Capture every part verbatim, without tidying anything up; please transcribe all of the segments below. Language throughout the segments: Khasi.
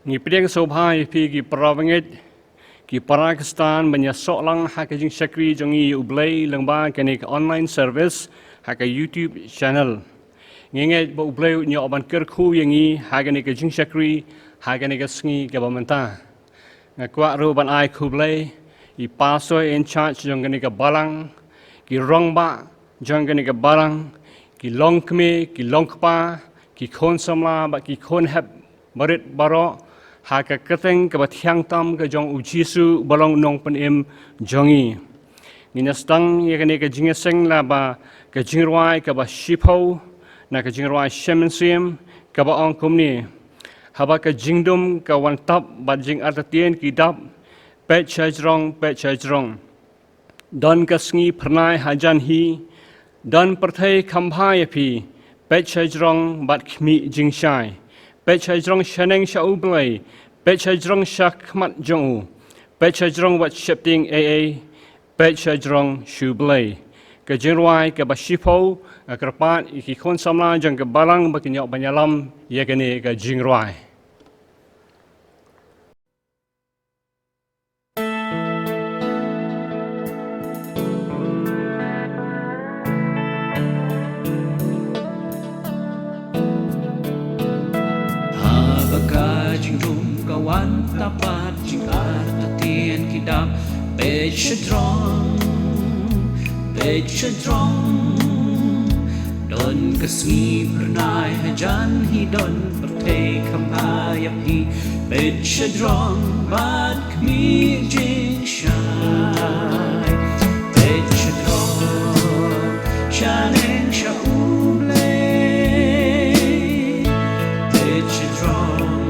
Ngi pdiang sngewbha ïa phi ki para bangeit, ki para Khristan ban ïasoh lang ha ka jingshakri jong ngi ïa U Blei lyngba kane ka online service ha ka YouTube channel. Ngi ngeit ba U Blei un ïoh ban kyrkhu ïa ngi ha kane ka jingshakri ha kane ka sngi kaba mynta. Nga kwah ruh ban ai khublei ïa i pastor in charge jong kane ka balang, ki rangbah jong kane ka balang, ki longkmie, ki longkpa, ki khun samla bad ki khun hep barit baroh ha ka kyrteng kaba thiang tam ka jong U Jisu ba long Nongpynim jong ngi. Ngin ïa sdang ïa kane ka jingïaseng lyngba ka jingrwai kaba shiphew na ka jingrwai Shem Mynsiem, kaba ong kumne: Haba ka jingdum ka wan tap bad jingartatien ki dap, peit shajrong, peit shajrong. Don ka sngi phyrnai hajan hi, don pyrthei kham bha ïa phi, peit shajrong bad khmih jingshai. Peit shajrong shaneng sha U Blei, peit shajrong sha khmat jong u. Peit shajrong wat sheptieng ei ei, peit shajrong sha U Blei. Ka jingrwai kaba shiphew, nga kyrpad ïa ki khun samla jong ka balang ba kin ïoh ban ïalam ïa kane ka jingrwai. Haba ka jingdum ka wan tap bad jingartatien ki dap, peit shajrong, peit shajrong. Don ka sngi phyrnai hajan hi, don pyrthei kham bha ïa phi, peit shajrong bad khmih jingshai. Peit shajrong shaneng sha U Blei, peit shajrong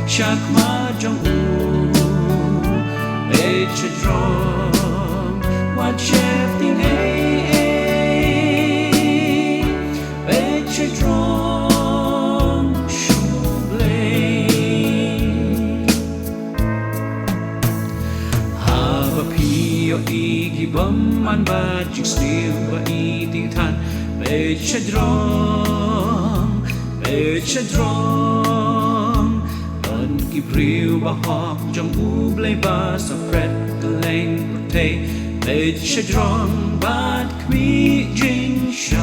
sha khmat jong u. Peit shajrong wat sheptieng ei ei, peit shajrong sha U Blei. Haba phi ïohi ki bymman bad jingsniew ba i tyngthan, peit shajrong, peit shajrong. Don ki briew bahok jong U Blei ba sa pret kylleng pyrthei, peit shajrong bad khmih jingshai.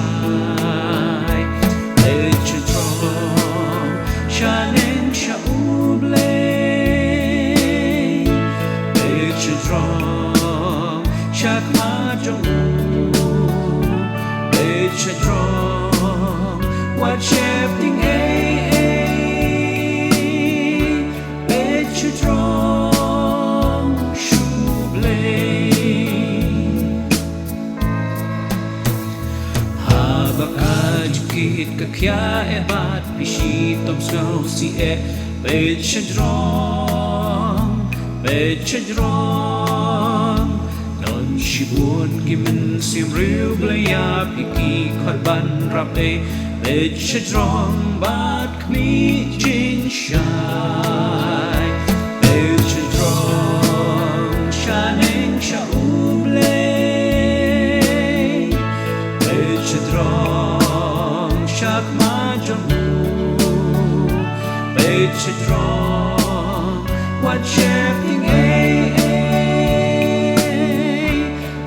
Peit shajrong shaneng sha U Blei, peit shajrong sha khmat jong u. Peit shajrong wat sheptieng ei ei, peit shajrong sha U Blei. Haba ka jingkit ka khia eh bad phi shitom sngewsih eh, peit shajrong, peit shajrong. Don shibun ki mynsiem riewblei ïa phi ki khot ban rap eh, peit shajrong bad khmih jingshai. Peit shajrong shaneng sha U Blei, peit shajrong sha khmat jong u. Peit shajrong wat sheptieng ei ei,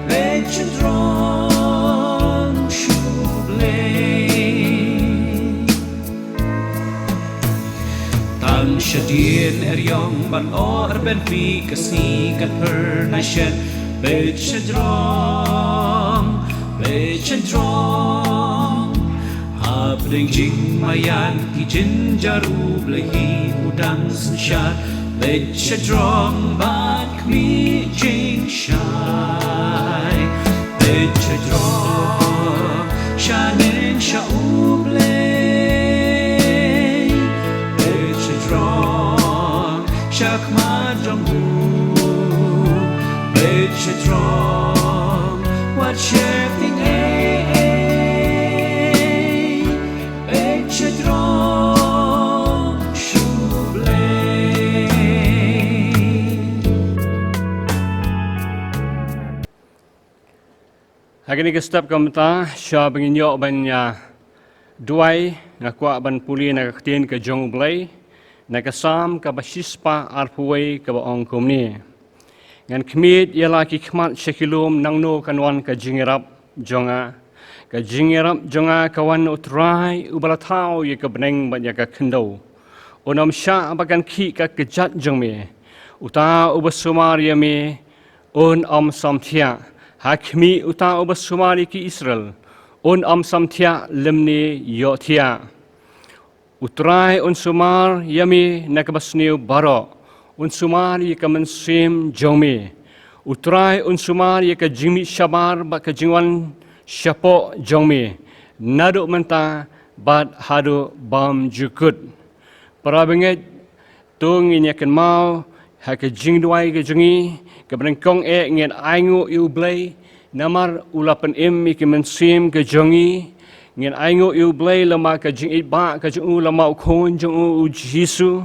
peit shajrong sha U Blei. Tang shadien eriong ban ohrben phi ka sngi kan phyrnai shen. Peit shajrong, peit shajrong. Hapdeng jingmaïan ki jynjar U Blei hi u dang synshar. Peit shajrong bad khmih jingshai. Peit shajrong shaneng sha U Blei. Peit shajrong sha khmat jong u. Peit shajrong wat sheptieng ei ei, peit shajrong sha U Blei. Ha kane ka step ka mynta, shwa ba ngin ïoh ban ïa duwai, nga kwah ban pule na ka ktien ka jong U Blei, Na ka Salm kaba shispah arphew wei kaba ong kumne: Ngan khmied ïa la ki khmat sha ki lum, nangno kan wan ka jingïarap jong nga? Ka jingïarap jong nga ka wan na U Trai uba la thaw ïa ka bneng bad ïa ka khyndew. Un ym shah ba kan khih ka kjat jong me. Uta uba sumar ïa me un ym samthiah. Ha khmih, uta uba sumar ïa ki Israel un ym samthiah lymne ïohthiah. U Trai un sumar ïa me na kaba sniew baroh, un sumar ïa ka mynsiem jong me. U Trai un sumar ïa ka jingmih shabar bad ka jingwan shapoh jong me, naduh mynta bad haduh bymjukut. Para bangeit, to ngin ïa kynmaw ha ka jingduwai ka jong ngi kaba nyngkong eh, ngin ainguh ïa U Blei namar u la pynim ïa ka mynsiem ka jong ngi. Ngin ainguh ïa U Blei lem bad ka jingïeit ba ka jong u, lem bad U Khun jong u, U Jisu.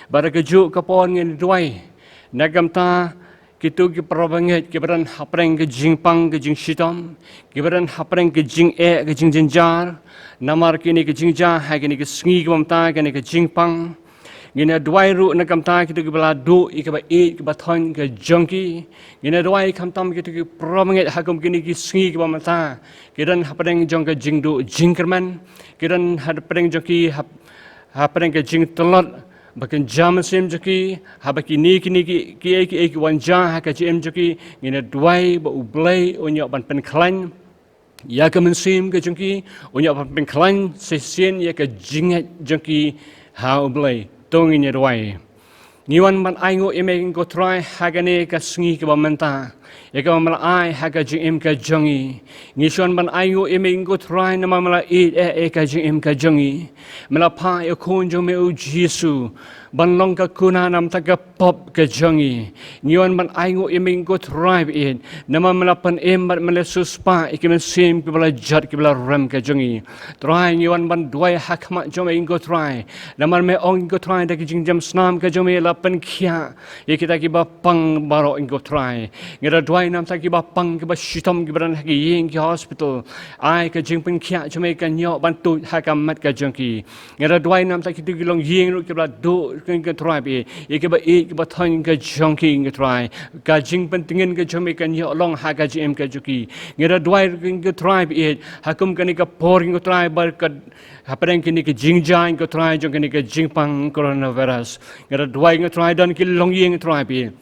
Bad ha kajuh ka por ngin duwai na ka bynta kito ki para bangeit kiba don hapdeng ka jingpang ka jingshitom, kiba don hapdeng ka jingeh ka jingjynjar. Namar kine ki jingjia ha kine ki sngi kiba mynta, kine ki jingpang. Ngin ïa duwai ruh na ka bynta kito kiba la duh ïa kaba ïeit kaba thoiñ ka jong ki. Ngin ïa duwai khamtam kito ki para bangeit ha kum kine ki sngi kiba mynta ki don hapdeng jong ka jingduh jingkyrmen, ki don hapdeng jong ki hap-, hapdeng ka jingtlot ba kynja mynsiem jong ki, haba kine kine ki, kiei kiei ki wan jia ha ka jingim jong ki. Ngin ïa duwai ba U Blei un ïoh ban pynkhlaiñ ïa ka mynsiem ka jong ki, un ïoh ban pynkhlaiñ shisien ïa ka jingngeit jong ki ha U Blei. To ngin ïa duwai. Ngi wan ban ainguh ïa me ko Trai ha kane ka sngi kaba mynta, ïa kaba me la ai ha ka jingim ka jong ngi. Ngi shu wan ban ainguh ïa me ko Trai namar me la ïeit eh ïa ka jingim ka jong ngi. Me la phah ïa U Khun jong me U Jisu ban long ka kuna na ka bynta ka pop ka jong ngi. Ngi wan ban ainguh ïa me ko Trai ba ïeit namar me la pynim bad me la siewspah ïa ki mynsiem kiba la jot kiba la rem ka jong ngi. Trai, ngi wan ban duwai ha khmat jong me ko Trai namar me ong ko Trai da ka jingjam snam ka jong me la pynkhiah ïa kita kiba pang baroh ko Trai. Ngi da duwai na ka bynta kiba pang kiba shitom kiba don ha ki ïing ki hospital. Ai ka jingpynkhiah jong me kan ïoh ban tuid ha ka met ka jong ki. Ngi da duwai na ka bynta kito ki longïing ruh kiba la duh ko Trai ba ïeit ïa kiba ïeit kiba thoiñ ka jong ki ko Trai. Ka jingpyntngen ka jong me kan ïoh long ha ka jingim ka jong ki. Ngi da duwai ko Trai ba ïeit ha kum kane ka por ko Trai ba ka hapdeng kine ki jingjia ko Trai jong kane ka jingpang coronavirus. Ngi da duwai ko Trai don ki longïing ko Trai ba ïeit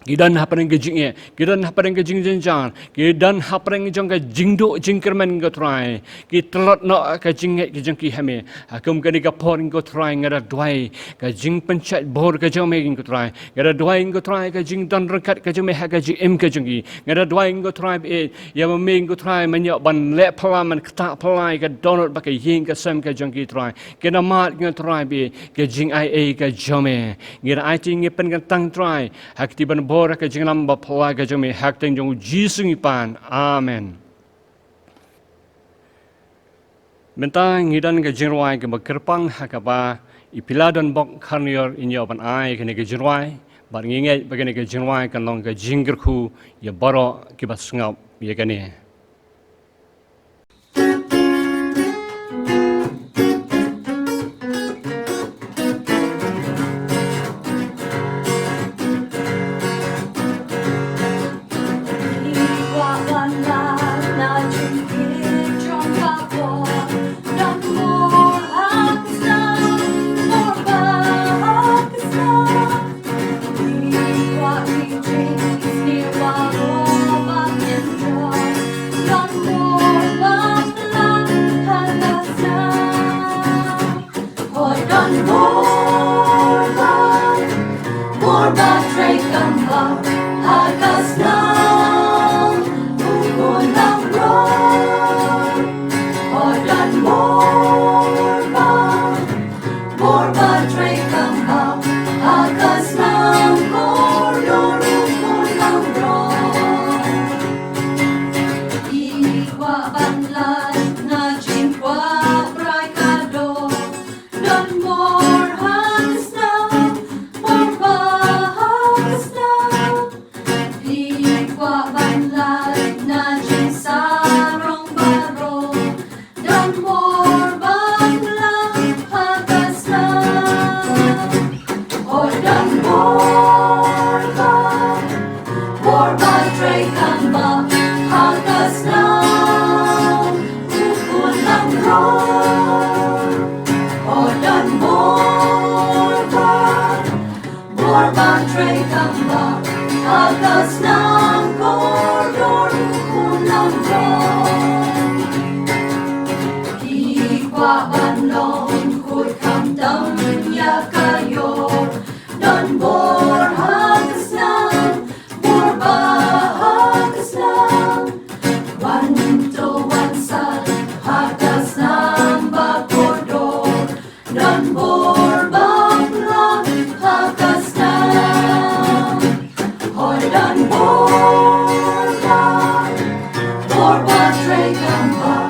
ki don hapdeng ka jingeh, ki don hapdeng ka jingjynjar, ki don hapdeng jong ka jingduh jingkyrmen ko Trai. Ki tlot noh ka jingngeit ka jong ki ha me. Ha kum kane ka por ko Trai ngi da duwai ka jingpynshait bor ka jong me ko Trai. Ngi da duwai ko Trai ka jingdon ryngkat ka jong me ha ka jingim ka jong ki. Ngi da duwai ko Trai ba ïeit ïa ma me ko Trai me ïoh ban leh phylla, ban ktah phylla ïa ka dohnud bad ka ïing ka sem ka jong ki Trai. Ki da mad ko Trai ba ïeit ka jingaiei ka jong me. Ngi da aiti ngi pynkyntang Trai ha kti ban bor ka jinglam ba phylla ka jong me ha ka kyrteng jong U Jisu ngi pan. Amen. Mynta ngi don ka jingrwai kaba kyrpang ha kaba i Pila Donbok Khyrnior in ïoh ban ai kane ka jingrwai bad ngi ngeit ba kane ka jingrwai kan long ka jingkyrkhu ïa baroh kiba sngap ïa kane. Ha ka snam kordor u khun langbrot, ki kwah ban long khuid khamtam ïa ka ïor. Don bor ha ka snam, bor bah ha ka snam. Wan to wan sah ha ka snam ba kordor. Don bor ba khlaiñ ha ka snam. Hooid don bor ba, bor ba trei kam bah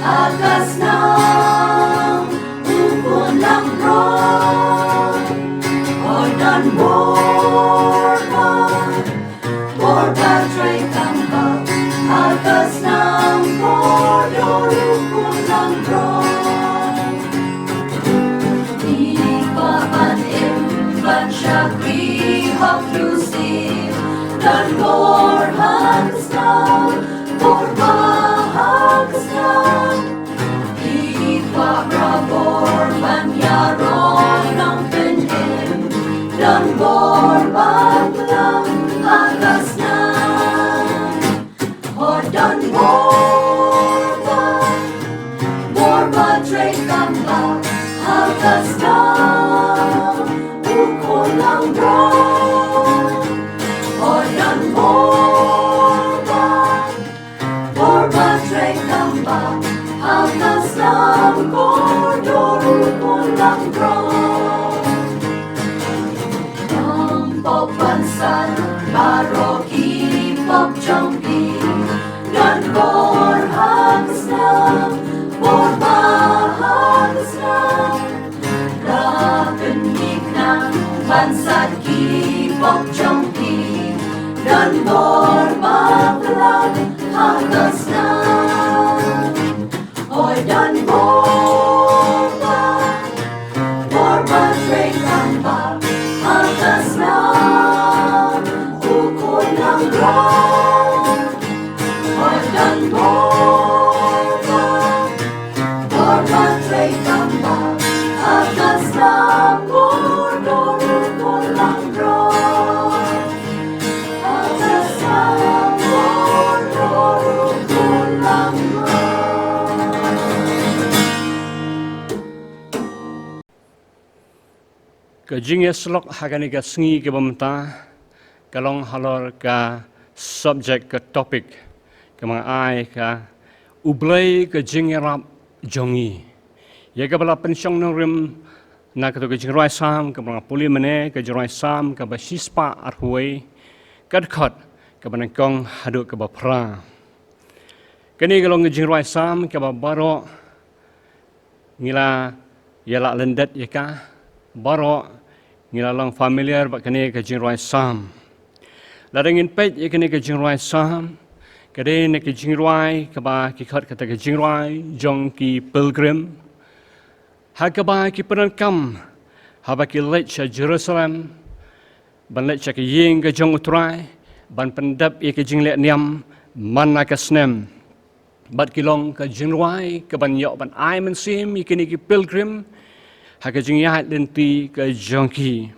ha ka snam u khun langbrot. Hooid don bor ba, bor ba trei kam bah ha ka snam kordor u khun langbrot. Ki kwah ban im ban shakri hok lynti, don bor ha ka snam, bor bah ha ka snam. Ki kwah barabor ban ïaroh nongpynim, don bor ba khlaiñ ha ka snam. Hooid don bor ba, bor ba trei kam bah ha ka snam u khun langbrot. Hooid don bor ba, bor ba trei kam bah ha ka snam kordor u khun langbrot. Ym pop ban sah baroh ki pop jong phi, don bor ha ka snam, bor bah ha ka snam. La pynmih khnang ban sah ki pop jong phi, don bor ba khlaiñ ha ka snam. Hooid don bor ba, bor ba trei kam bah ha ka snam u khun langbrot. Hooid don bor ba, bor ba trei kam bah ha ka snam kordor u khun langbrot. Ka jingïasyllok ha kane ka sngi kaba mynta ka long halor ka subject, ka topic kaba nga ai ka U Blei ka jingïarap jong ngi. Ïa kaba la pynshong nongrim na kato ka jingrwai Salm kaba nga pule mynne, ka jingrwai Salm kaba shispah arphew wei, ka dkhot kaba nyngkong haduh kaba phra. Kane ka long ka jingrwai Salm kaba baroh ngi la ïa lah lyndet ïa ka, baroh ngi la long familiar bad kane ka jingrwai Salm. Lada ngin peit ïa kane ka jingrwai Salm, ka dei na ka jingrwai kaba ki khot kata ka jingrwai jong ki pilgrim, ha kaba ki pyndonkam haba ki leit sha Jerusalem ban leit sha ka ïing ka jong U Trai ban pyndep ïa ka jingleh niam man la ka snem. Bad ki long ka jingrwai kaban ïoh ban ai mynsiem ïa kine ki pilgrim ha ka jingïaid lynti ka jong ki.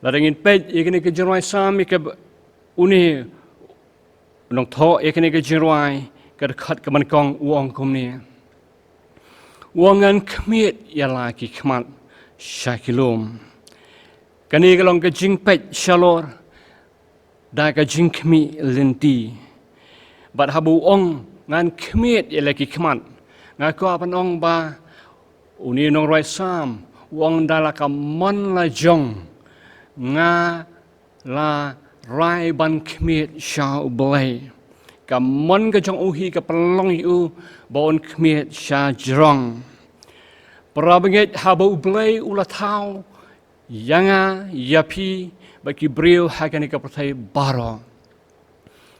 Lada ngin peit ïa kine ki jingrwai Salm, ïa ka une u nongthoh ïa kane ka jingrwai, ka dkhot kaba nyngkong u ong kumne. U ong, ngan khmied ïa la ki khmat sha ki lum. Kane ka long ka jingpeit shalor da ka jingkhmih lynti. Bad haba u ong ngan khmied ïa la ki khmat, nga kwah ban ong ba une u nongrwai Salm u ong da la ka mon la jong nga la rai ban khmied sha U Blei. Ka mon ka jong u hi ka pynlong ïa u ba un khmied sha jrong. Para bangeit, haba U Blei u la thaw ïa nga, ïa phi bad ki briew ha kane ka pyrthei baroh,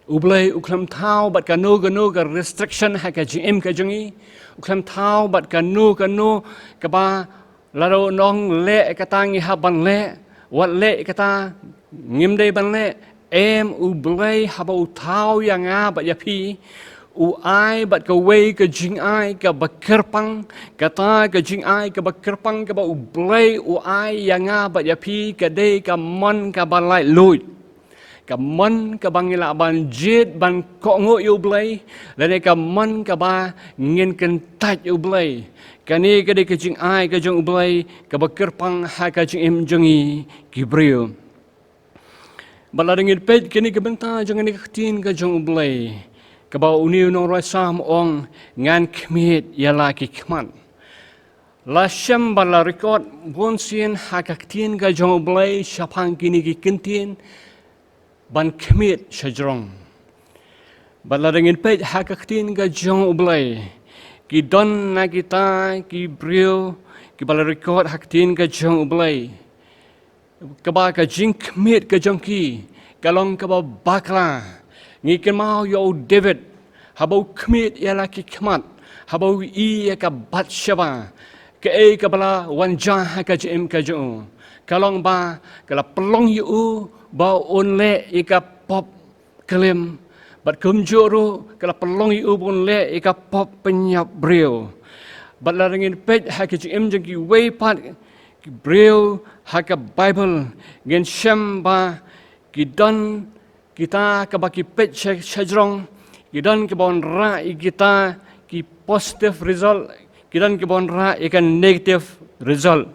U Blei u khlem thaw bad kano kano ka restriction ha ka jingim ka jong ngi. U khlem thaw bad kano kano kaba lada u ong leh kata ngi hap ban leh, wat leh kata ngim dei ban leh. Em, U Blei haba u thaw ïa nga bad ïa phi, u ai bad kawei ka jingai kaba kyrpang. Kata ka jingai kaba kyrpang kaba U Blei u ai ïa nga bad ïa phi ka dei ka mon kaba laitluid. Ka mon kaba ngi lah ban jied ban kohnguh ïa U Blei, lane ka mon kaba ngin kyntait ïa U Blei. Kane ka dei ka jingai ka jong U Blei kaba kyrpang ha ka jingim jong ngi ki briew. Bad lada ngin peit kane ka bynta jong kane ka ktien ka jong U Blei, kaba une u nongrwai Salm u ong, ngan khmied ïa la ki khmat. La shem bad la record bunsien ha ka ktien ka jong U Blei shaphang kine ki kyntien ban khmied shajrong. Bad lada ngin peit ha ka ktien ka jong U Blei, ki don na kita ki briew kiba la record ha ka ktien ka jong U Blei, kaba ka jingkhmied ka jong ki ka long kaba bakla. Ngi kynmaw ïa u David, haba u khmied ïa la ki khmat, haba u ïohi ïa ka Bathsheba, kaei kaba la wan jia ha ka jingim ka jong u? Ka long ba ka la pynlong ïa u ba un leh ïa ka pop klim. Bad kumjuh ruh ka la pynlong ïa u ba un leh ïa ka pop pynïap briew. Bad lada ngin peit ha ka jingim jong kiwei pat ki briew ha ka Baibl, ngin shem ba ki don kita kaba ki peit sha, shajrong, ki don kiba wanrah ïa kita ki positive result, ki don kiba wanrah ïa ka negative result.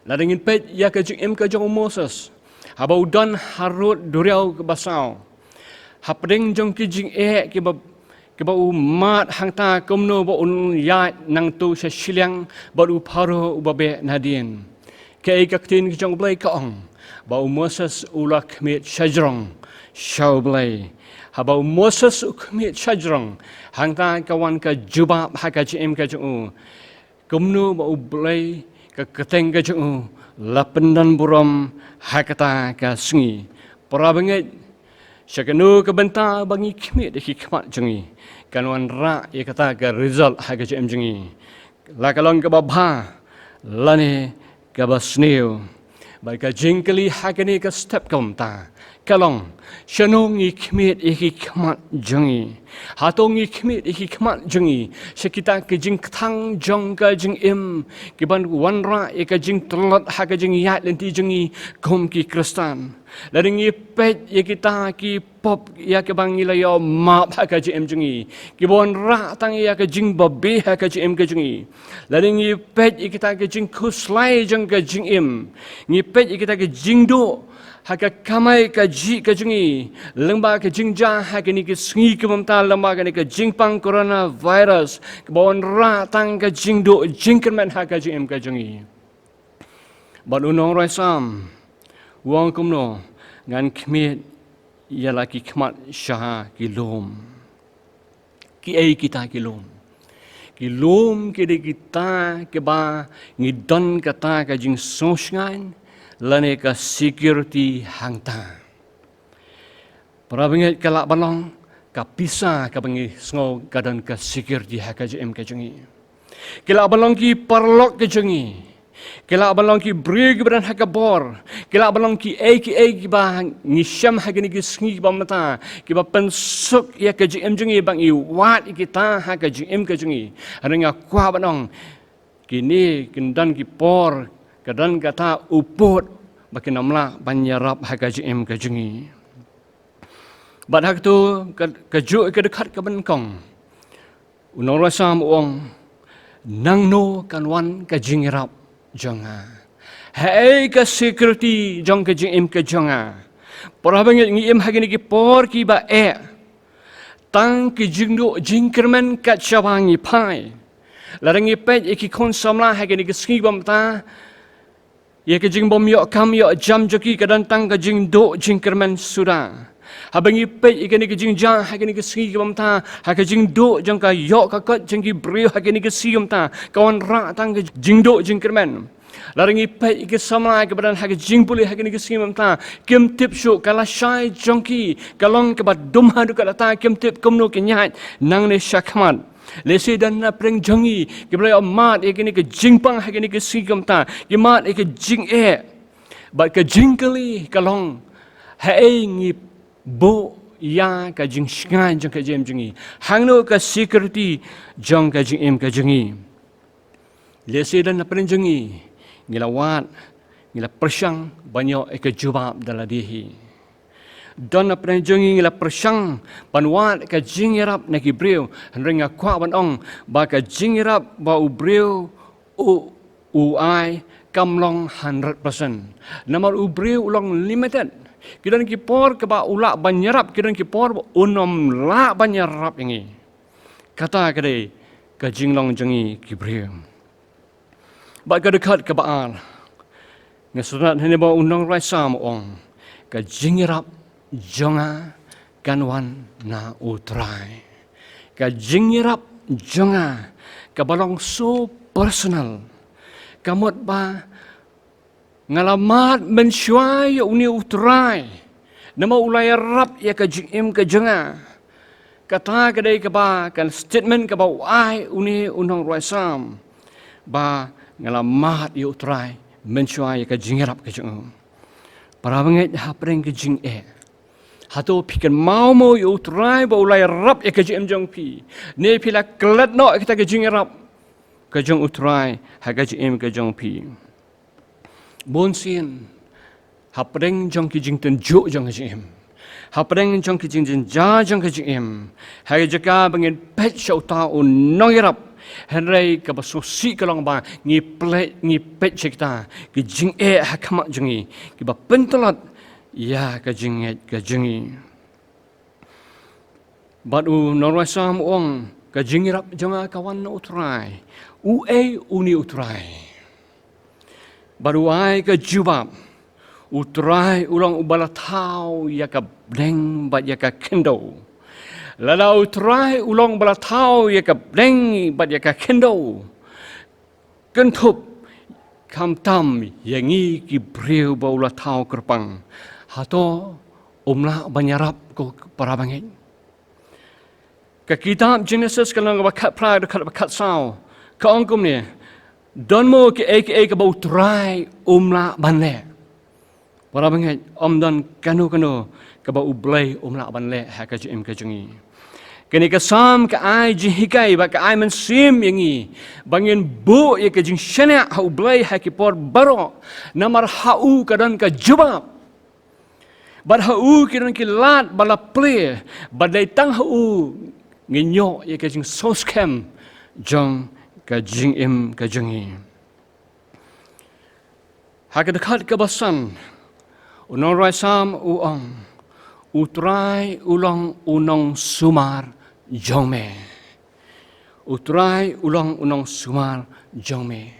Lada ngin peit ïa ka jingim ka jong u Moses, haba u don harud duriaw kaba saw, hapdeng jong ki jingeh kiba, kiba u mad hangta kumno ba un ïaid nangta sha shiliang bad u Pharaoh uba beh nadien. Kaei ka ktien ka jong U Blei ka ong, ba u Moses u la khmied shajrong sha U Blei. Haba u Moses u khmied shajrong, hangta ka wan ka jubab ha ka jingim ka jong u. Kumno ba U Blei ka kyrteng ka jong u la pyndonburom ha kata ka sngi. Para bangeit, sha kano ka bynta ba ngi khmied ïa ki khmat jong ngi, kan wanrah ïa kata ka result ha ka jingim jong ngi, la ka long kaba bha lane kaba sniew. Bad ka jingkylli ha kane ka step ka mynta ka long, shano ngi khmied ïa ki khmat jong ngi? Hato ngi khmied ïa ki khmat jong ngi sha kita ki jingkthang jong ka jingim kiban wanrah ïa ka jingtlot ha ka jingïaid lynti jong ngi kum ki Khristan? Lada ngi peit ïa kita ki pop ïa kiba ngi la ïoh map ha ka jingim jong ngi, kiba wanrah tang ïa ka jingbabe ha ka jingim ka jong ngi, lada ngi peit ïa kita ki jingkhuslai jong ka jingim, ngi peit ïa kita ki jingduh ha ka kamai kajih ka jong ngi, lyngba ka jingjia ha kine ki sngi ki bynta, lyngba kane ka jingpang coronavirus, kaba wanrah tang ka jingduh jingkyrmen ha ka jingim ka jong ngi. Bad u nongrwai Salm u ong kumno, ngan khmied ïa la ki khmat sha ki lum. Kiei kita ki lum? Ki lum ki dei kita kiba ngi don kata ka jingsngewshngaiñ lane ka security hangta. Para bangeit, ka lah ban long ka pisa kaba ngi sngew ka don ka security ha ka jingim ka jong ngi. Ki lah ban long ki paralok ka jong ngi. Ki lah ban long ki briew kiba don ha ka bor. Ki lah ban long kiei kiei kiba ngi shem ha kine ki sngi kiba mynta, kiba pynsuk ïa ka jingim jong ngi ba ngi wad ïa kita ha ka jingim ka jong ngi. Hynrei nga kwah ban ong, kine kin don ki por, ka don kata u pud ba kin ym lah ban ïarap ha ka jingim ka jong ngi. Bad ha kato ka, kajuh ka dkhot kaba nyngkong, u nongrwai Salm u ong, nangno kan wan ka jingïarap jong nga? Haei ka security jong ka jingim ka jong nga? Para bangeit, ngi im ha kine ki por kiba eh. Tang ki jingduh jingkyrmen kat shaba ngi phai. Lada ngi peit ïa ki khun samla ha kine ki sngi ba mynta, ïa ka jingbym ïoh kam ïoh jam jong ki ka don tang ka jingduh jingkyrmen suda. Haba ngi peit ïa kine ki jingjia ha kine ki sngi ki ba mynta, ha ka jingduh jong ka ïoh ka kot jong ki briew ha kine ki sngi ki ba mynta, ka wanrah tang ka jingduh jingkyrmen. Lada ngi peit ïa ki samla kiba don ha ka jingpule ha kine ki sngi ki ba mynta, kim tip shuh, ka lashai jong ki ka long kaba dum haduh katta, kim tip kumno kin ïaid nangne shakhmat. Lehse don na pdeng jong ngi kiba la ïoh mad ïa kine ki jingpang ha kine ki sngi ki ba mynta, ki mad ïa ka jingeh. Bad ka jingkylli ka long, haei ngi buh ïa ka jingshngaiñ jong ka jingim jong ngi? Hangno ka security jong ka jingim ka jong ngi? Lehse don na pdeng jong ngi, ngi la wad, ngi la pyrshang ban ïoh ïa ka jubab da lade hi. Don na pdeng jong ngi ngi la pyrshang ban wad ka jingïarap na ki briew, hynrei nga kwah ban ong ba ka jingïarap ba u briew u, u ai kam long hundred percent. Namar u briew u long limited. Ki don ki por kaba u lah ban ïarap, ki don ki por ba un ym lah ban ïarap ïa ngi. Kata ka dei ka jinglong jong ngi ki briew. Bad ka dkhot kaba ar, nga sngewtynnat hangne ba u nongrwai Salm u ong, ka jingïarap jong nga kan wan na u Trai. Ka jingïarap jong nga kaba long so personal, ka mut ba nga la mad mynshuwa ïa une u Trai, namar u la ïarap ïa ka jingim ka jong nga. Kata ka dei kaba, ka statement kaba u ai une u nongrwai Salm, ba nga la mad ïa u Trai mynshuwa ïa ka jingïarap ka jong u. Para bangeit, hapdeng ka jingeh, hato phi kynmaw mo ïa u Trai ba u la ïarap ïa ka jingim jong phi, ne phi la klet noh ïa kata ka jingïarap ka jong u Trai ha ka jingim ka jong phi? Bunsien, hapdeng jong ki jingtynjuh jong ka jingim, hapdeng jong ki jingjynjar jong ka jingim, ha ka jaka ba ngin peit sha uta u nongïarap, hynrei kaba sngewsih ka long ba ngi peit, ngi peit sha kita ki jingeh ha khmat jong ngi, kiba pyntlot ïa ka jingngeit ka jong ngi. Bad u nongrwai Salm u ong, ka jingïarap jong nga ka wan na u Trai. Uei une u Trai? Bad u ai ka jubab, u Trai u long uba la thaw ïa ka bneng bad ïa ka khyndew. Lada u Trai u long uba la thaw ïa ka bneng bad ïa ka khyndew, kynthup khamtam ïa ngi ki briew ba u la thaw kyrpang, hato um lah ban ïarap, ko para bangeit? Ka kitab Genesis ka lynnong ba khatphra, dkhot ba khatsaw, ka ong kumne, don mo kiei kiei kaba u Trai um lah ban leh? Para bangeit, ym don kano kano kaba U Blei um lah ban leh ha ka jingim ka jong ngi. Kane ka Salm ka ai jinghikai bad ka ai mynsiem ïa ngi ba ngin buh ïa ka jingshaniah ha U Blei ha ki por baroh, namar ha u ka don ka jubab. Bad ha u ki don ki lad ba la plie, bad dei tang ha u ngin ïoh ïa ka jingsngewskhem jong ka jingim ka jong ngi. Ha ka dkhot kaba san, u nongrwai Salm u ong, U Trai u long u nongsumar jong me. U Trai u long u nongsumar jong me.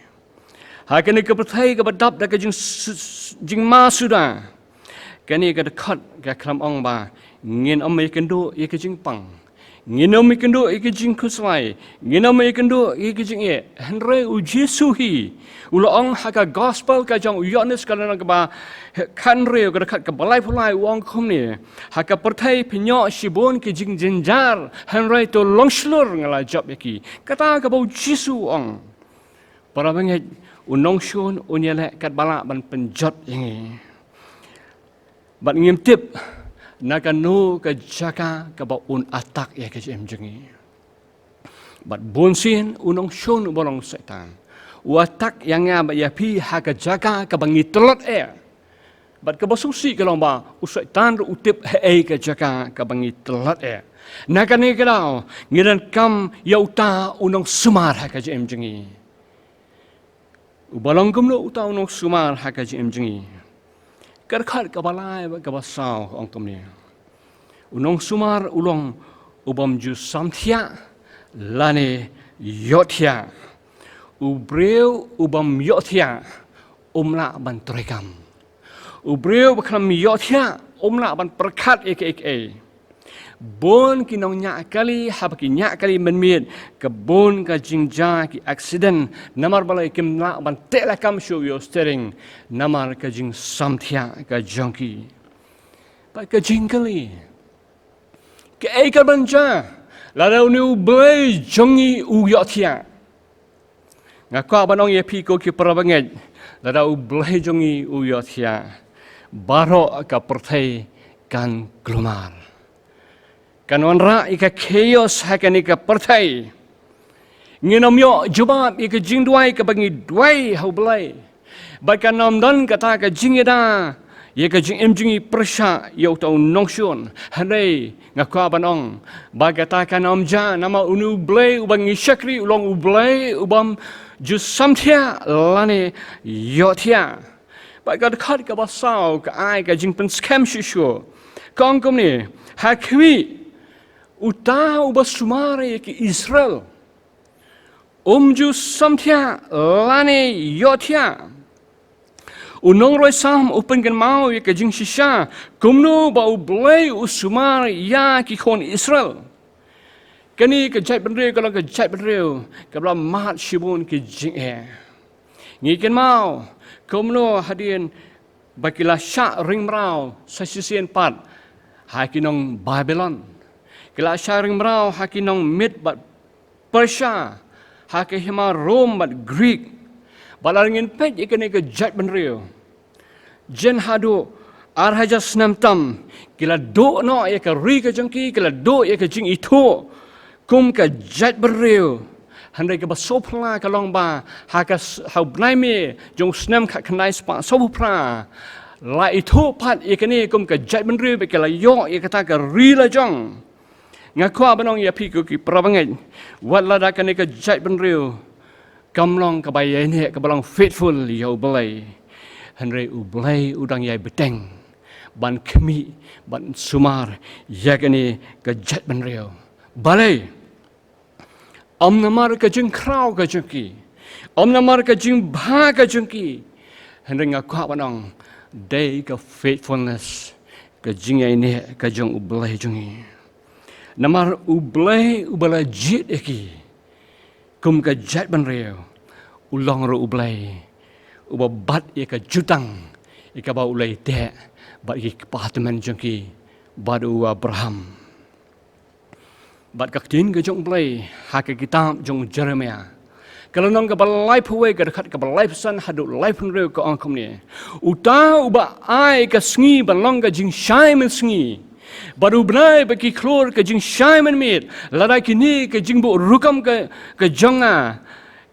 Ha kane ka pyrthei kaba dap da ka jing s-, s-, jingma suda, kane ka dkhot ka khlem ong ba ngin ym ïakynduh ïa ka jingpang, ngin ym ïakynduh ïa ka jingkhuslai, ngin ym ïakynduh ïa ka jingeh. Hynrei U Jisu hi u la ong ha ka gospel ka jong u Ïoannis ka lynnong kaba khathynriew ka dkhot kaba laiphew lai, u ong kumne, ha ka pyrthei phin ïoh shibun ki jingjynjar, hynrei to long shlur, nga la jop ïa ki. Kata kaba U Jisu u ong. Para bangeit, u nongshun un ïaleh katba lah ban pynjot ïa ngi. Bad ngim tip na kano ka jaka kaba un attack ïa ka jingim jong ngi. Bad bunsien u nongshun uba long u Soitan u attack ïa nga bad ïa phi ha ka jaka kaba ngi tlot eh. Bad kaba sngewsih ka long ba u Soitan ruh u tip haei ka jaka kaba ngi tlot eh. Na kane ka daw ngi donkam ïa uta u nongsumar ha ka jingim jong ngi. Uba long kumno uta u nongsumar ha ka jingim jong ngi? Ka dkhot kaba lai bad kaba saw ka ong kumne. U nongsumar u long u bym ju samthiah lane ïohthiah. U briew u bym ïohthiah um lah ban treikam. U briew ba khlem ïohthiah um lah ban pyrkhat ïa kiei kiei. Bun ki nongñiah kali haba ki ñiah kali mynmiet, ka bun ka jingjia ki accident namar balei? Kim lah ban teh lakam shuh ïa u steering namar ka jingsamthiah ka jong ki. Bad ka jingkylli, kaei ka ban jia lada une U Blei jong ngi u ïohthiah? Nga kwah ban ong ïa phi ko ki para bangeit, lada U Blei jong ngi u ïohthiah, baroh ka pyrthei kan kulmar. Kan wanrah ïa ka chaos ha kane ka pyrthei. Ngin ym ïoh jubab ïa ka jingduwai kaba ngi duwai ha U Blei. Bad kan ym don kata ka jingïada ïa ka jingim jong ngi pyrshah ïa uta u nongshun. Hynrei nga kwah ban ong ba kata kan ym jia, namar une u Blei uba ngi shakri u long u Blei u bym ju samthiah lane ïohthiah. Bad ka dkhot kaba saw ka ai ka jingpynskhem shuh shuh. Ka ong kumne, ha khmih, uta uba sumar ïa ki Israel um ju samthiah lane ïohthiah. U nongrwai Salm u pynkynmaw ïa ka jingshisha kumno ba u Blei u sumar ïa ki khun Israel. Kane ka jaitbynriew ka long ka jaitbynriew kaba la mad shibun ki jingeh. Ngi kynmaw kumno hadien ba ki la shah ring mraw sa shisien pat ha ki nong Babilon. Ki la shah ring mraw ha ki nong Mid bad Persia, ha ka hima Rom bad Greek. Bad lada ngin peit ïa kane ka jaitbynriew, jan haduh ar hajar snem tam, ki la duh noh ïa ka ri ka jong ki, ki la duh ïa ka jingithuh kum ka jaitbynriew. Hynrei kaba sngewphylla ka long ba ha ka s-, ha u bnai May jong u snem khatkhyndai spah sawphew phra, la ithuh pat ïa kane kum ka jaitbynriew bad ki la ïoh ïa kata ka ri la jong. Nga kwah ban ong ïa phi ko ki para bangeit, wat lada kane ka jaitbynriew kam long kaba ïaineh, kaba long faithful ïa u Blei, hynrei u Blei u dang ïai bteng ban khmih, ban sumar ïa kane ka jaitbynriew. Balei? Ym namar ka jingkhraw ka jong ki, ym namar ka jingbha ka jong ki, hynrei nga kwah ban ong dei ka faithfulness, ka jingïaineh ka jong u Blei jong ngi. Namar u Blei uba la jied ïa ki kum ka jaitbynriew u long ruh u Blei uba bat ïa ka jutang ïa kaba u la ïateh bad ki kpa tymmen jong ki, bad u Abraham. Bad ka ktien ka jong u Blei ha ka kitab jong u Jeremiah, ka lynnong kaba laiphew wei, ka dkhot kaba laiphew san haduh laiphew hynriew, ka ong kumne: Uta uba ai ka sngi ban long ka jingshai mynsngi, bad u bnai bad ki khlur ka jingshai mynmiet, lada kine ki jingbuh rukom ka, ka jong nga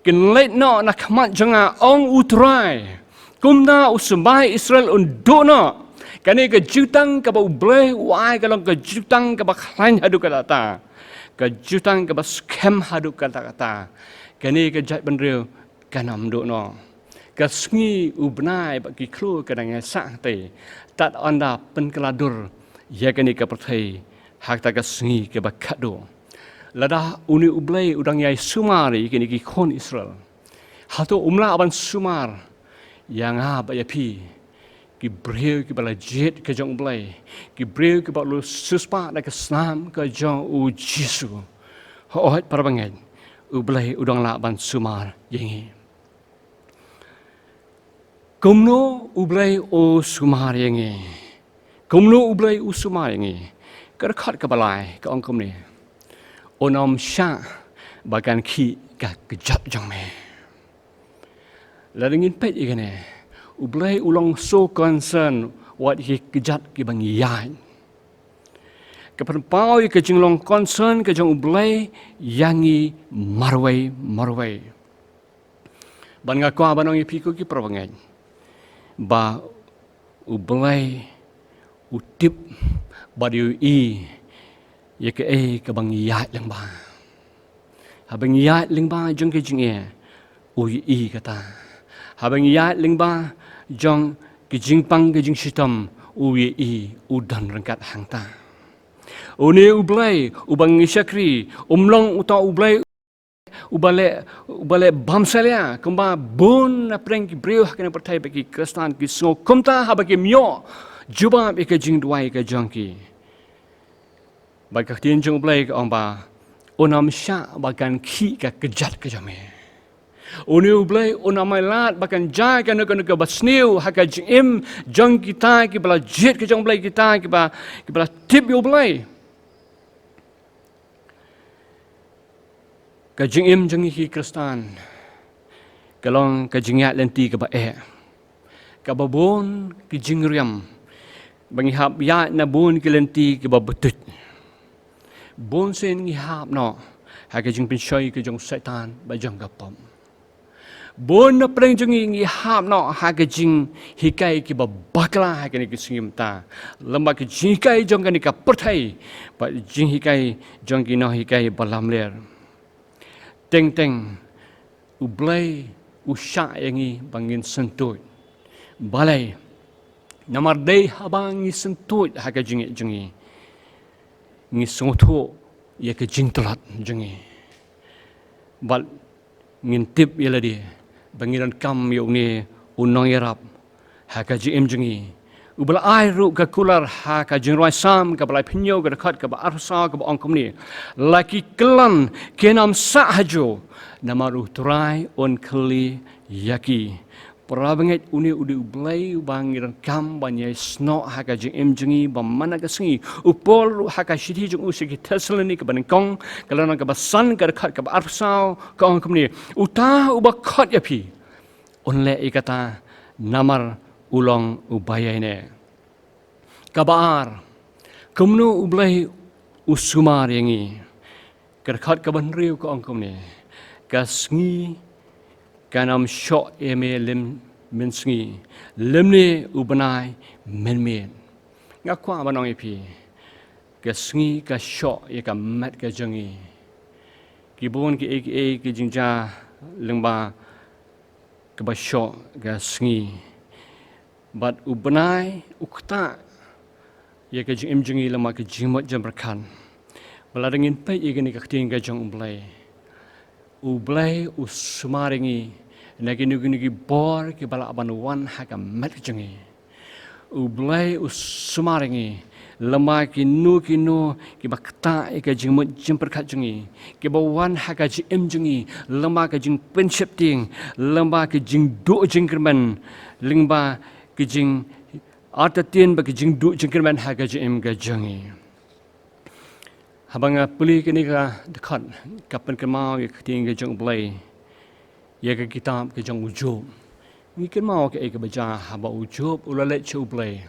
kin leit noh na khmat jong nga, ong u Trai, kumta u symbai Israel un duh noh. Kane ka jutang kaba u Blei u ai ka long ka jutang kaba khlaiñ haduh katta katta, ka jutang kaba skhem haduh katta katta. Kane ka jaitbynriew kan ym duh noh. Ka sngi, u bnai bad ki khlur ka dang ïaisah hangtei, tad haduh ba pynkylla dur ïa kane ka pyrthei ha kata ka sngi kaba khatduh. Lada une u Blei u dang ïai sumar ïa kine ki khun Israel, hato um lah ban sumar ïa nga bad ïa phi, ki briew kiba la jied ka jong u Blei, ki briew kiba la siewspah da ka snam ka jong u Jisu? Hooid para bangeit, u Blei u dang lah ban sumar ïa ngi. Kumno u Blei u sumar ïa ngi? Kumno u Blei u sumar ïa ngi? Ka dkhot kaba lai ka ong kumne: Un ym shah ba kan khih ka kjat jong me. Lada ngin peit ïa kane, u Blei u long so concern wat ïa ki kjat kiba ngi ïaid. Ka pynpaw ïa ka jinglong concern ka jong u Blei ïa ngi marwei marwei. Bad nga kwah ban ong ïa phi ko ki para bangeit, ba u Blei u tip bad u ïohi ïa kaei kaba ngi ïaid lyngba. Haba ngi ïaid lyngba jong ka jingeh, u ïohi kata. Haba ngi ïaid lyngba jong ka jingpang ka jingshitom, u ïohi, u don ryngkat hangta. Une u Blei uba ngi shakri um long uta u Blei uba leh, uba leh bamsalia, kumba bun na pdeng ki briew ha kane ka pyrthei bad ki Khristan ki sngew kumta haba kim ïoh jubab ïa ka jingduwai ka jong ki. Bad ka ktien jong u Blei ka ong ba un ym shah ba kan khih ka kjat ka jong me. Une u Blei un ym ai lad ba kan jia kano kano kaba sniew ha ka jingim jong kita kiba la jied ka jong u Blei, kita kiba, kiba la tip ïa u Blei. Ka jingim jong ngi ki Khristan ka long ka jingïaid lynti kaba eh, kaba bun ki jingriam, ba ngi hap ïaid na bun ki lynti kiba btuid. Bun sien ngi hap noh ha ka jingpynshoi ka jong Soitan bad jong ka pop. Bun na pdeng jong ngi ngi hap noh ha ka jinghikai kiba bakla ha kane ka sngi mynta. Lem bad ka jinghikai jong kane ka pyrthei bad jinghikai jong ki nonghikai ba lamler. Teng teng U Blei u shah ïa ngi ba ngin syntuid. Balei? Namar dei haba ngi syntuid ha ka jingngeit jong ngi, ngi sngewthuh ïa ka jingtlot jong ngi. Bad ngin tip ïa lade ba ngi donkam ïa une u nongïarap ha ka jingim jong ngi, uba la ai ruh ka kular ha ka Jingrwai Salm kaba laiphew hynñiew, ka dkhot kaba arphew saw, kaba ong kumne: La ki kyllon kin ym sah hajuh, namar U Trai un kylli ïa ki. Para bangeit, une u dei U Blei uba ngi donkam ban ïai snoh ha ka jingim jong ngi ba man la ka sngi. U Paul ruh ha ka shithi jong u sha ki Thessaloni kaba nyngkong, ka lynnong kaba san, ka dkhot kaba arphew saw, ka ong kumne: Uta uba khot ïa phi un leh ïa kata, namar u long uba ïaineh. Kaba ar, kumno U Blei u sumar ïa ngi? Ka dkhot kaba hynriew ka ong kumne: Ka sngi kan ym shoh ïa me lym mynsngi, lymne u bnai mynmiet. Nga kwah ban ong ïa phi, ka sngi ka shoh ïa ka met ka jong ngi. Ki bun kiei kiei ki jingjia lyngba kaba shoh ka sngi. Bad u bnai u ktah ïa ka jingim jong ngi lyngba ka jingmut jingpyrkhat. Bad lada ngin peit ïa kane ka ktien ka jong U Blei, U Blei u sumar ïa ngi na kino kino ki bor kiba lah ban wan ha ka met ka jong ngi. U Blei u sumar ïa ngi lyngba kino kino kiba ktah ïa ka jingmut jingpyrkhat jong ngi, kiba wan ha ka jingim jong ngi lyngba ka jingpynsheptieng, lyngba ka jingduh jingkyrmen, lyngba ka jingartatien bad ka jingduh jingkyrmen ha ka jingim ka jong ngi. Haba nga pule kane ka dkhot, ka pynkynmaw ïa ka ktien ka jong U Blei ïa ka kitab ka jong u Job. Ngi kynmaw kaei kaba jia haba u Job u la leit sha U Blei.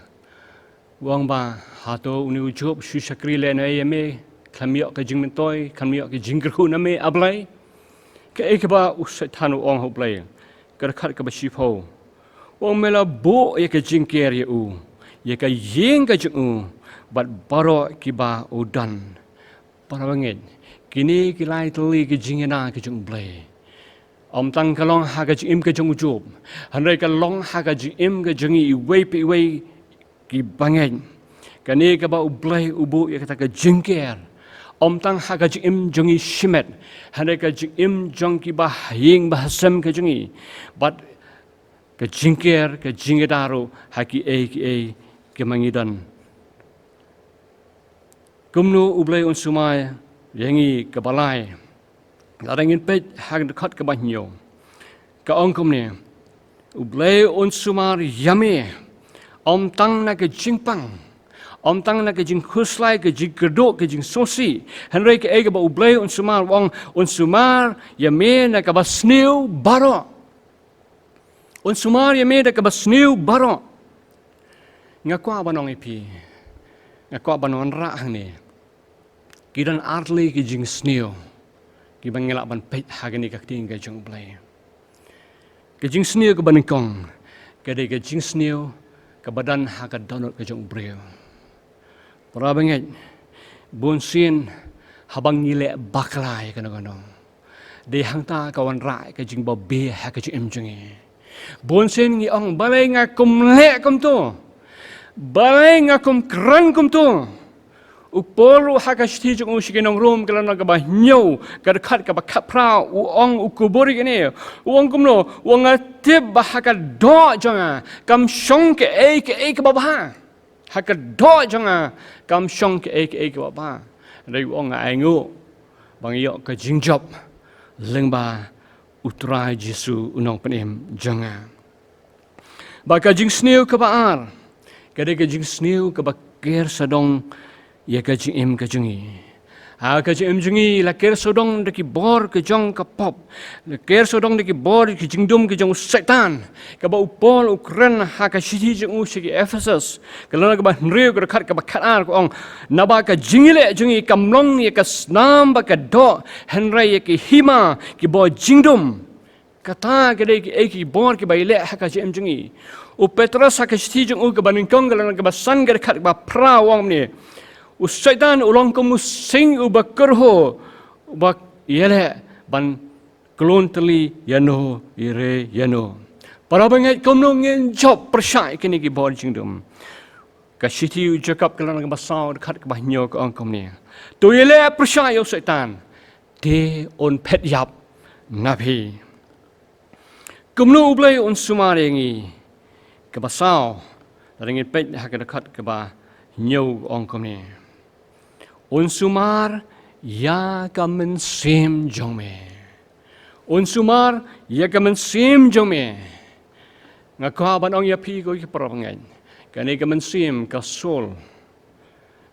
U ong ba, hato une u Job shu shakri lehnohei ïa me, khlem ïoh ka jingmyntoi, khlem ïoh ka jingkyrkhu na me, A Blei? Kaei kaba u Soitan u ong ha U Blei, ka dkhot kaba shiphew. U ong, me la buh ïa ka jingker ïa u, ïa ka ïing ka jong u, bad baroh kiba u don. Para bangeit, kine ki lai tylli ki jingïada ki jong U Blei, ym tang ka long ha ka jingim ka jong u Job, hynrei ka long ha ka jingim ka jong ngi iwei pa iwei ki bangeit. Kane kaba U Blei u buh ïa kata ka jingker, ym tang ha ka jingim jong ngi shimet, hynrei ka jingim jong kiba ha ïing ba ha sem ka jong ngi, bad ka jingker, ka jingïada ruh ha kiei kiei kiba ngi don. Kumno U Blei un sumar ïa ngi? Kaba lai, lada ngin peit ha ka dkhot kaba hynñiew, ka ong kumne: U Blei un sumar ïa me, ym tang na ka jingpang, ym tang na ka jingkhuslai, ka jingkyrduh, ka jingsngewsih, hynrei kaei kaba U Blei un sumar, u ong, un sumar ïa me na kaba sniew baroh. Un sumar ïa me da kaba sniew baroh. Nga kwah ban ong ïa phi, nga kwah ban wanrah hangne, ki don ar tylli ki jingsniew kiba ngi lah ban peit ha kane ka ktien ka jong U Blei. Ka jingsniew kaba nyngkong ka dei ka jingsniew kaba don ha ka dohnud ka jong u briew. Para bangeit, bun sien haba ngi leh bakla ïa kano kano, dei hangta ka wanrah ka jingbabe ha ka jingim jong ngi. Bun sien ngi ong, balei nga kum leh kumto, balei nga kum kren kumto. U Paul ruh ha ka shithi jong u sha ki nong Rom, ka lynnong kaba hynñiew, ka dkhot kaba khatphra, u ong, u kubur ïa kine, u ong kumno? U ong, nga tip ba ha ka doh jong nga kam shong kaei kaei kaba bha. Ha ka doh jong nga kam shong kaei kaei kaba bha. Hynrei u ong, nga ainguh ba nga ïoh ka jingjop lyngba U Trai Jisu u nongpynim jong nga. Bad ka jingsniew kaba ar ka dei ka jingsniew kaba ker sawdong ïa ka jingim ka jong ngi. Ha ka jingim jong ngi la ker sawdong da ki bor ka jong ka pop, la ker sawdong da ki bor ki jingdum ka jong u Soitan, kaba u Paul u kren ha ka shithi jong u sha ki Ephesus, ka lynnong kaba hynriew, ka dkhot kaba khatar, ka ong, naba ka jingïaleh jong ngi kam long ïa ka snam bad ka doh, hynrei ïa ki hima kiba jingdum. Kata ka dei kiei ki bor kiba ïaleh ha ka jingim jong ngi. U Petros ha ka shithi jong u kaba nyngkong ka lynnong kaba san ka dkhot kaba phra u ong kumne: U Soitan u long kum u sing uba kyrhuh, uba ïaleh ban klon tylli ïano re ïano. Para bangeit, kumno ngin jop pyrshah ïa kine ki bor jingdum? Ka shithi u Jakob ka lynnong kaba saw ka dkhot kaba hynñiew ka ong kumne: To ïaleh pyrshah ïa u Soitan, te un phet ïap na phi. Kumno U Blei un sumar ïa ngi? Kaba saw, lada ngin peit ha ka dkhot kaba hynñiew ka ong kumne: Un sumar ïa ka mynsiem jong me. Un sumar ïa ka mynsiem jong me. Nga kwah ban ong ïa phi ko ki para bangeit, kane ka mynsiem, ka soul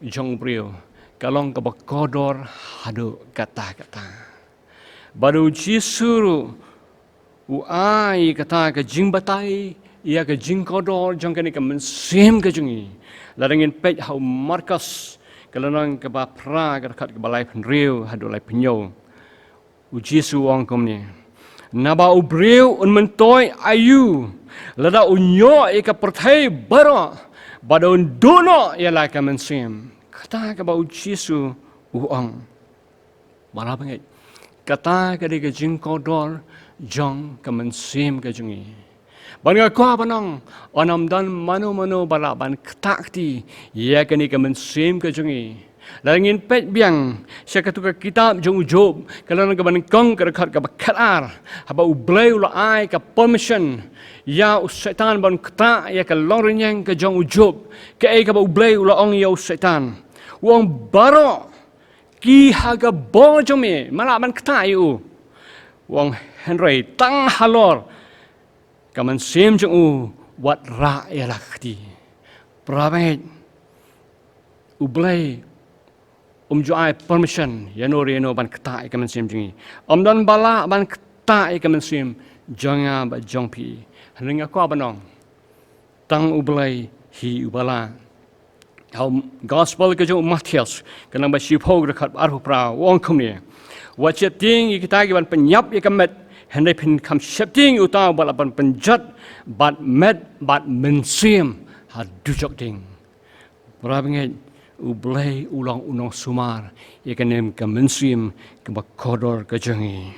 jong u briew, ka long kaba kordor haduh katta katta. Bad U Jisu ruh u ai kata ka jingbatai ïa ka jingkordor jong kane ka mynsiem ka jong ngi. Lada ngin peit ha u Markos ka lynnong kaba phra ka dkhot kaba laiphew hynriew haduh laiphew hynñiew, U Jisu u ong kumne: Naba u briew un myntoi aïu lada u ñiuh ïa ka pyrthei baroh, bad un duh noh ïa la ka mynsiem? Kata kaba U Jisu u ong. Para bangeit, kata ka dei ka jingkordor jong ka mynsiem ka jong ngi. Bad nga kwah ban ong, ym don mano mano ba lah ban ktah kti ïa kane ka mynsiem ka jong ngi. Lada ngin peit biang sha katu ka kitab jong u Job, ka lynnong kaba nyngkong ka dkhot kaba khatar, haba U Blei u la ai ka permission ïa u Soitan ban ktah ïa ka longrynïeng ka jong u Job, kaei kaba U Blei u la ong ïa u Soitan? U ong: Baroh ki ha ka bor jong me, me lah ban ktah ïa u. U ong: Hynrei tang halor ka mynsiem jong u, wat rah ïa la ka kti. Para bangeit, U Blei um ju ai permission ïano re ïano ban ktah ïa ka mynsiem jong ngi. Ym don ba lah ban ktah ïa ka mynsiem jong nga bad jong phi. Hynrei nga kwah ban ong, tang U Blei hi uba lah. Ha u Gospel ka jong u Mathaios, ka lynnong ba shiphew ka dkhot arphew phra, u ong kumne: Wat sheptieng ïa kita kiban pynïap ïa ka met, hynrei phin kham sheptieng ïa uta uba lah ban pynjot bad met bad mynsiem ha dujok ding. Para bangeit, U Blei u long u nongsumar ïa kane ka mynsiem kaba kordor ka jong ngi.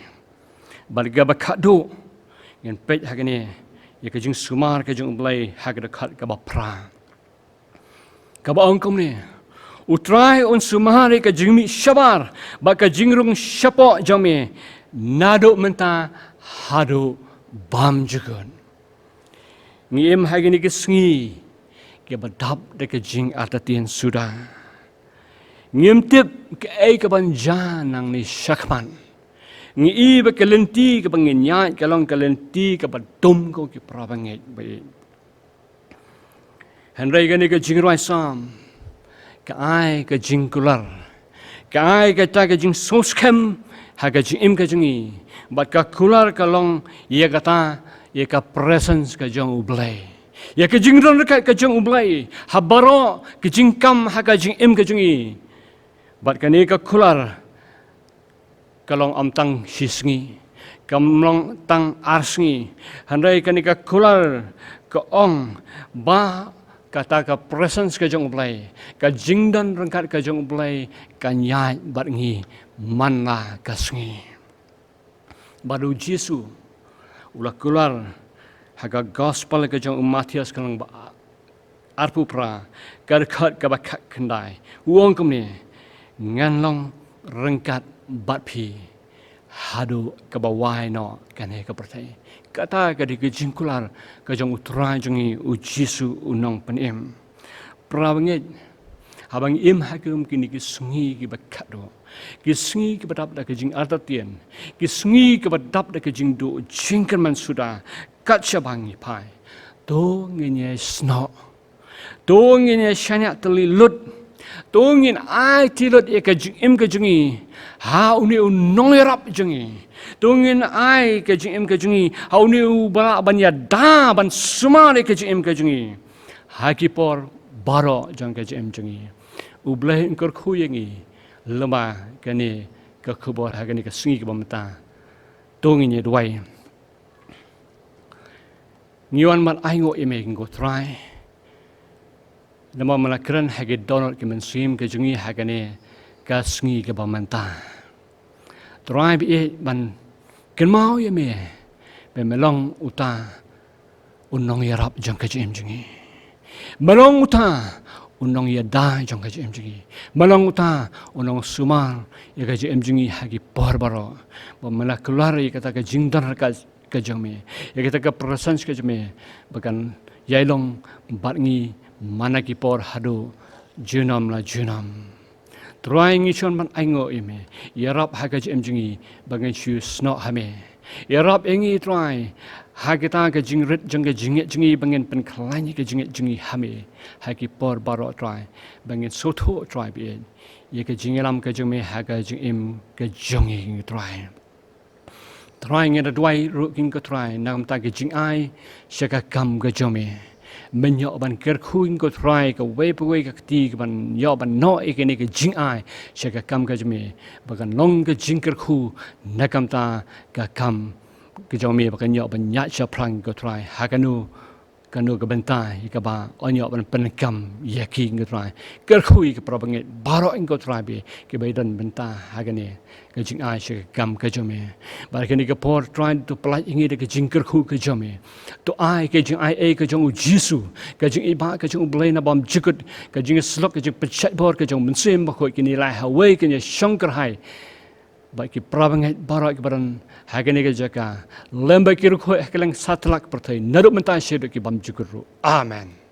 Bad kaba khatduh, ngin peit ha kane ïa ka jingsumar ka jong U Blei ha ka dkhot kaba phra, kaba ong kumne: U Trai un sumar ïa ka jingmih shabar bad ka jingrung shapoh jong me naduh mynta haduh bymjukut. Ngi im ha kine ki sngi kiba dap da ka jingartatien suda. Ngim tip kaei kaban jia nangne shakhmat. Ngi i ba ka lynti kaba ngin ïaid ka long ka lynti kaba dum, ko ki para bangeit ba ïeit. Hynrei kane ka jingrwai Salm ka ai ka jingkular, ka ai kata ka jingsngewskhem ha ka jingim ka jong ngi. Bad ka kular ka long ïa kata, ïa ka presence ka jong U Blei, ïa ka jingdon ryngkat ka jong U Blei ha baroh ka jingkam ha ka jingim ka jong ngi. Bad kane ka kular ka long ym tang shi sngi, kam long tang ar sngi. Hynrei kane ka kular ka ong ba kata ka presence ka jong U Blei, ka jingdon ryngkat ka jong U Blei, kan ïaid bad ngi man la ka sngi. Bad U Jisu u la kular ha ka Gospel ka jong u Mathaios ka lynnong ba arphew phra, ka dkhot kaba khatkhyndai, u ong kumne: Ngan long ryngkat bad phi haduh kaba wai noh kane ka pyrthei. Kata ka dei ka jingkular ka jong U Trai jong ngi U Jisu U Nongpynim. Para bangeit, haba ngi im ha ki rum kine ki sngi kiba khatduh, ki sngi kiba dap da ka jingartatien, ki sngi kiba dap da ka jingduh jingkyrmen suda, kat shaba ngi phai, to ngin ïai snoh, to ngin ïai shaniah tylli lut, to ngin aiti lut ïa ka jingim ka jong ngi ha une U Nongïarap jong ngi. To ngin ai ka jingim ka jong ngi ha une uba lah ban ïada ban sumar ïa ka jingim ka jong ngi ha ki por baroh jong ka jingim jong ngi. U Blei un kyrkhu ïa ngi lyngba kane ka khubor ha kane ka sngi kaba mynta. To ngin ïa duwai. Ngi wan ban ainguh ïa me ko Trai. Namar me la kren ha ki dohnud ki mynsiem ka jong ngi ha kane ka sngi kaba mynta. Trai, ba ïeit ban kynmaw ïa me ba me long uta u nongïarap jong ka jingim jong ngi. Me long uta u nongïada jong ka jingim jong ngi. Me long uta u nongsumar ïa ka jingim jong ngi ha ki por baroh. Ba me la kular ïa kata ka jingdon ryngkat ka jong me, ïa kata ka presence ka jong me ba kan ïai long bad ngi man la ki por haduh junom la junom. Trai, ngi shu wan ban ainguh ïa me, ïarap ha ka jingim jong ngi ba ngin shu snoh ha me. Ïarap ïa ngi Trai ha kita ka jingrit jong ka jingngeit jong ngi ba ngin pynkhlaiñ ïa ka jingngeit jong ngi ha me ha ki por baroh Trai, ba ngin sngewthuh Trai ba ïeit ïa ka jingïalam ka jong me ha ka jingim ka jong ngi Trai. Trai, ngi da duwai ruh kin ko Trai na ka bynta ka jingai sha ka kam ka jong me. Men ïoh ban kyrkhu kin ko Trai kawei pa kawei ka kti kaban ïoh ban noh ïa kane ka jingai sha ka kam ka jong me, ba kan long ka jingkyrkhu na ka bynta ka kam ka jong me, ba kan ïoh ban ïaid shaphrang ko Trai ha kano kano ka bynta ïa kaba yn ïoh ban pynkam ïa ki ko Trai. Kyrkhu ïa ki para bangeit baroh ko Trai ba kiba ïadon bynta ha kane ka jingai sha ka kam ka jong me. Bad kane ka por Trai, to pyllait ïa ngi da ka jingkyrkhu ka jong me. To ai ka jingai ei ka jong U Jisu, ka jingïeit ka jong U Blei na bymjukut, ka jingïasyllok, ka jingpynshait bor ka jong U Mynsiem Bakhuid, kin ïaleh ha kawei, kin ïashongkyrhai bad ki para bangeit baroh kiba don ha kane ka jaka, lem bad ki riewkhuid ha kylleng satlak pyrthei, naduh mynta shaduh ki bymjukut ruh. Amen.